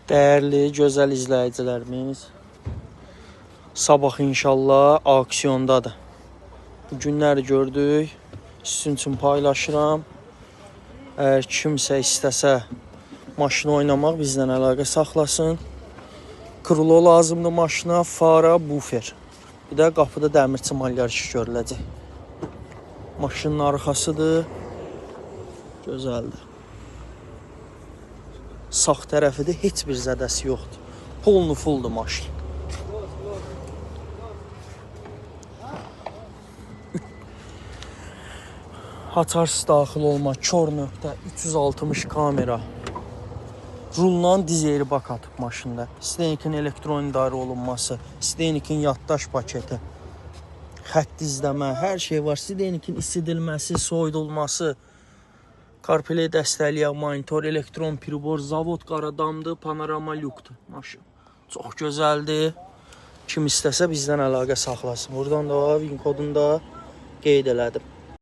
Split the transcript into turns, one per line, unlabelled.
Dəyərli, gözəl izləyicilərimiz, sabah inşallah auksiondadır. Bu günləri gördük. Sizin üçün paylaşıram. Əgər kimsə istəsə maşını oynamaq bizlə əlaqə saxlasın. Krilo lazımdır maşına, fara, bufer. Bir də qapıda dəmirçi malyar işi görüləcək. Maşının arxasıdır. Gözəldir. Sağ tərəfidir, heç bir zədəsi yoxdur. Polnu fulldur maşın. Haçarsız daxil olma, kör nöqtə, 360 kamera. Rullan diz airbag atıb maşında. Stenikin elektron idarə olunması, Stenikin yaddaş paketi, xətt izləmə, hər şey var. Stenikin isidilməsi, soyudulması, CarPlay dəstəkləyən monitor, elektron pribor, zavod qaradamdır, panorama lükdür maşın. Çox gözəldir. Kim istəsə bizdən əlaqə saxlasın. Buradan da VIN kodunu da qeyd elədim.